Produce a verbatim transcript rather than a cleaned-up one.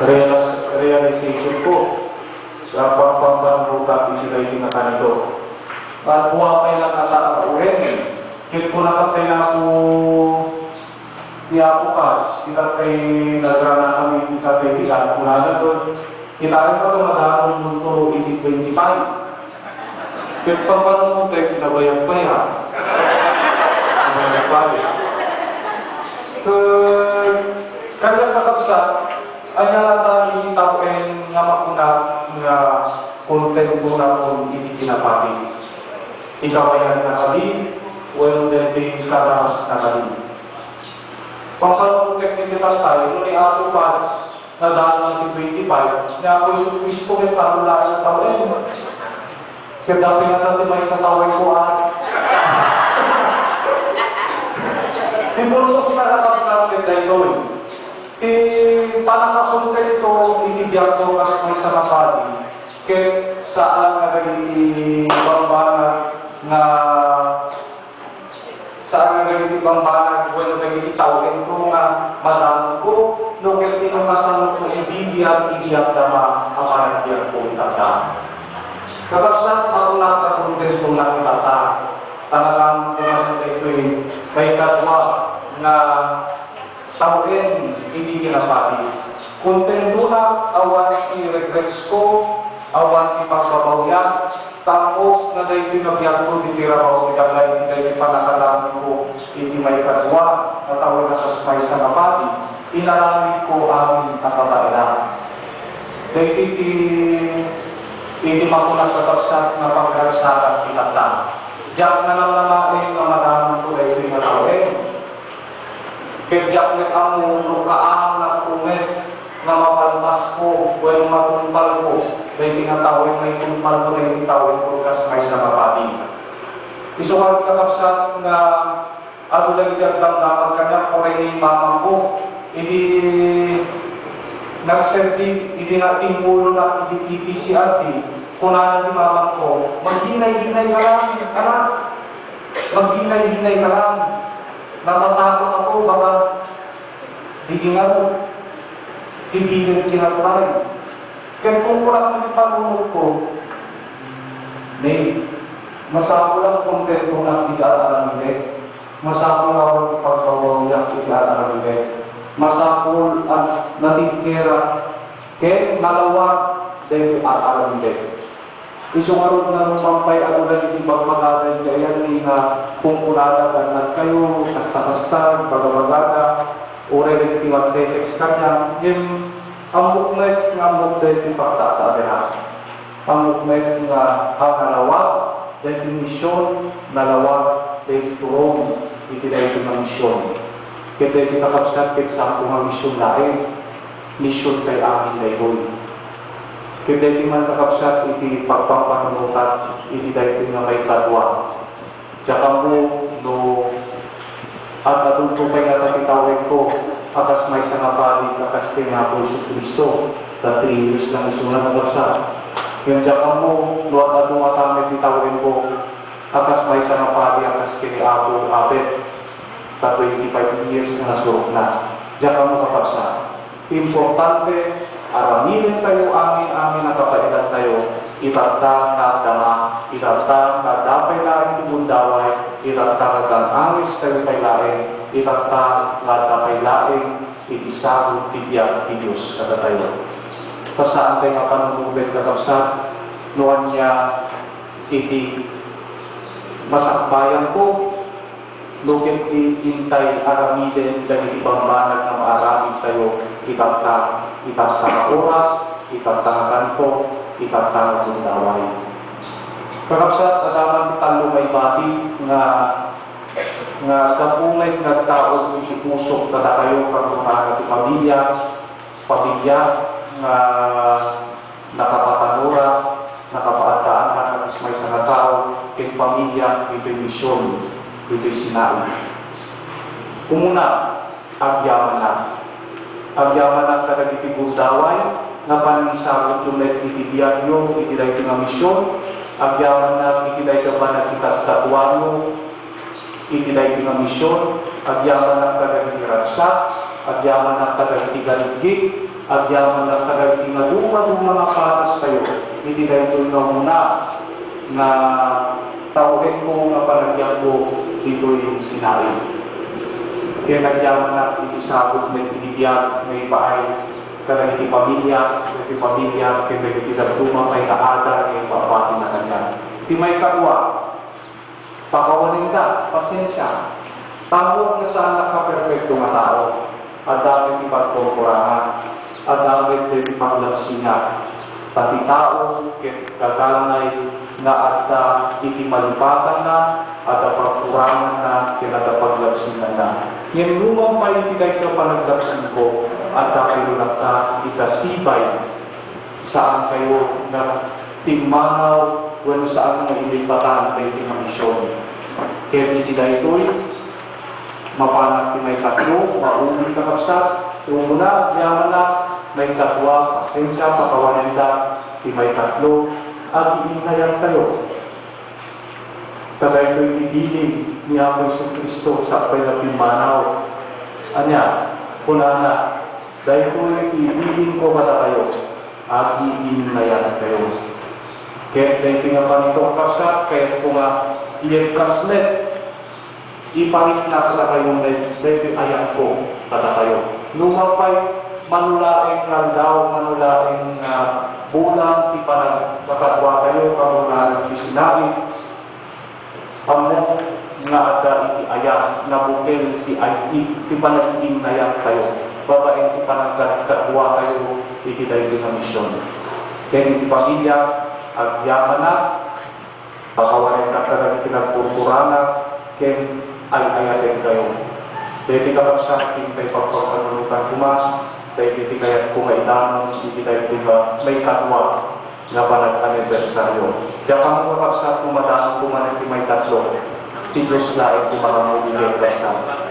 Realis-, realization ko sa pagpampanunotko iti daytoy nga kanito. At buwapay lang ata a uren. Ket kuna ket tayo ti Apo kas, ita tay nagrana kami iti katay di, at kuna na to, kita rin pa ito madamon mo iti twenty-five. Ket pampanunotek, nabayag pay, ha? Nabayag pay. Ket, kaniak, kakabsat, ania ngata iti tawen nga makuna nga kontentonakon iti kinapati? Ikabayan na kadi, wenno daytoy kadaras na kadi? Pampanunotek iti tatay, no ni Apo Pats, nadamon ti twenty-five, ni Apo Jesu-Cristo ket talo laeng a tawen. Ket dapay ngata ti maysa a tawenko, a. Ti purpose na, kakabsat, ket daytoy. Ti pannakakontento iti biagko kas maysa nga padi, ket saan nga dagiti bambanag nga Saan nga dagiti bambanag wenno dagiti tawenko nga madanonko, no ket ti no kasano ko ibibiag iti agdama a panagbiagko itatta. Kakabsat, makunak a kontentonak itatta. Talagang kumanan daytoy maikadua nga tawen iti kinapati. Kontentonak awan ti regretsko, awan ti pagbabawiak, Tapos nga daytoy nga biagko ti tirabaw ti Dios iti daytoy pannakadamko iti maikadua nga tawen a kas maysa nga padi, inaramidko amin a kabaelan. Daytoy ti, iti makunak, kakabsat, nga pagragsakan ti tatta. Diak nga namnamaen nga madanonko daytoy nga tawen. Ket diak met ammo no kaanakko met nga mapalpasko wenno matungpalko daytoy nga tawen, maitungpalko daytoy tawenko kas maysa nga padi. Isu ngarud, kakabsat, nga adu dagiti agdamdamag kaniak, uray ni mamangko, idi nagserbi, idi natimmulonak iti T P C R T, kunana ti mamangko, "Maghinay-hinay ka lang, anak." Maghinay-hinay ka lang. Natatakot ako, baka didi nga ti bilet ti nagpay. Ket kung kunak ti panunotko, ne, masapul a kontentonak iti ar-aramidek. Masapul a awan ti pagbabawiak iti ar-aramidek. Masapul a natibkerak ken nalawag daytoy ar-aramidek. Isu ngarud nga rumbang pay a adu dagiti bagmagada idiay ayanmi nga kunkunada nga annadkayo, kasta-kasta, bagabagada, uray dagiti magte-text kaniak, ngem ammok met nga ammok daytoy pagtaataadak. Ammok met nga a nalawag daytoy mision, nalawag daytoy turong iti daytoy nga mision. Ket daytoy, kakabsat, ket saanko nga mision laeng. Mision tay amin daytoy. Ket daytoy man, kakabsat, iti pagpampanunotak iti daytoy nga maikadua. Diak ammo no ad-adunto pay ngata ti tawenko a kas maysa nga padi a kas ken ni Apo Jesu-Cristo, ta three years lang isuna, kakabsat. Ngem diak ammo no ad-adu ngata met ti tawenko a kas maysa nga padi a kas ken ni Apo Abet, ta twenty-five years nga nasurokna. Diak ammo, kakabsat. Importante, aramidentayo amin-amin a kabaelantayo, itatta nga agdama, itatta nga adda pay laeng ti gundaway, itatta nga agang-angeskayo pay laeng, itatta nga adda pay laeng iti sagut ti biag ti Dios kadatayo. Ta saantayo nga panunoten, kakabsat, no ania iti masakbayanto, no ket ti intay aramiden dagiti bambanag nga maaramidtayo itatta, itatta nga oras, itatta nga kanto, itatta nga gundaway. Kakabsat, adda man ti tallo nga ibati nga, nga gapu met nga agtaud iti pusok kadakayo, kagurana ti pamilya, pamilya nga nakapatanura, nakapaaddaanna a kas maysa nga tao ken pamilya ditoy mision, ditoy Sinae. Umuna, agyamanak. Agyamanak kadagiti gundaway nga panangisagutyo met iti biagyo iti daytoy nga mision. Agyamanak iti daytoy a panagkikatkaduayo iti daytoy nga mision. Agyamanak kadagiti ragsak. Agyamanak kadagiti galigig. Agyamannak kadagiti nga dumaduma nga panastayo iti daytoy nga umuna nga tauhenko nga panagyanko ditoy Sinai. Ken agyamanak iti sabong dagiti biag nga ipaay kadagiti pamilia, dagiti pamilia, ken dagiti dadduma pay nga adal nga ipabatina kaniak. Ti maikadua, pakawanenda, pasensia. Ammok nga saannak a perpekto nga tao. Adda met ti pagkurkurangan, adda met ti paglabsingan. Ta ti tao ket gaganay nga adda iti malipatanna, adda pagkuranganna, ken adda paglabsinganna. Ngem numan pay iti dayta panaglabsinko, adda kinunakta ita sipay. Saankayo nga timmanaw wenno saan nga ilipatan daytoy nga mision. Ket iti daytoy, mapanak ti maikatlo, mauli, kakabsat, ti umuna, agyamanak, maikadua, pasensia, pakawanenda, ti maikatlo, agiinnayaktayo. Ta daytoy ti bilin ni Apo Jesu-Cristo sakbay nga pimmanaw. Ania, kunana, "Daytoy ti ibilinko kadakayo, agiinnayaktayo." Ket daytoy nga panito, kakabsat, kayatko nga iyegkas met, iparikna kadakayo met daytoy ayatko kadakayo. Numan pay, mano laeng nga aldaw, mano laeng nga bulan ti panagkakaduatayo, kamunaan ti Sinai, Ammok nga adda iti ayat nga bukel ti ay-, ti panag-iinnayaktayo babaen ti panagkadkaduatayo iti daytoy nga mision. Ken iti pamilya, agyamanak, pakawanenka kadagiti nagkurkurana, ken ay-ayatenkayo. Daytoy, kakabsat, ti pagpagpanunotan koma, daytoy ti kayatko nga idanon iti daytoy nga maikadua nga panag-anibersaryo. Diak ammo, kakabsat, no madanonko manen ti maikatlo. Ti Dios laeng ti makaammo iti kakabsat.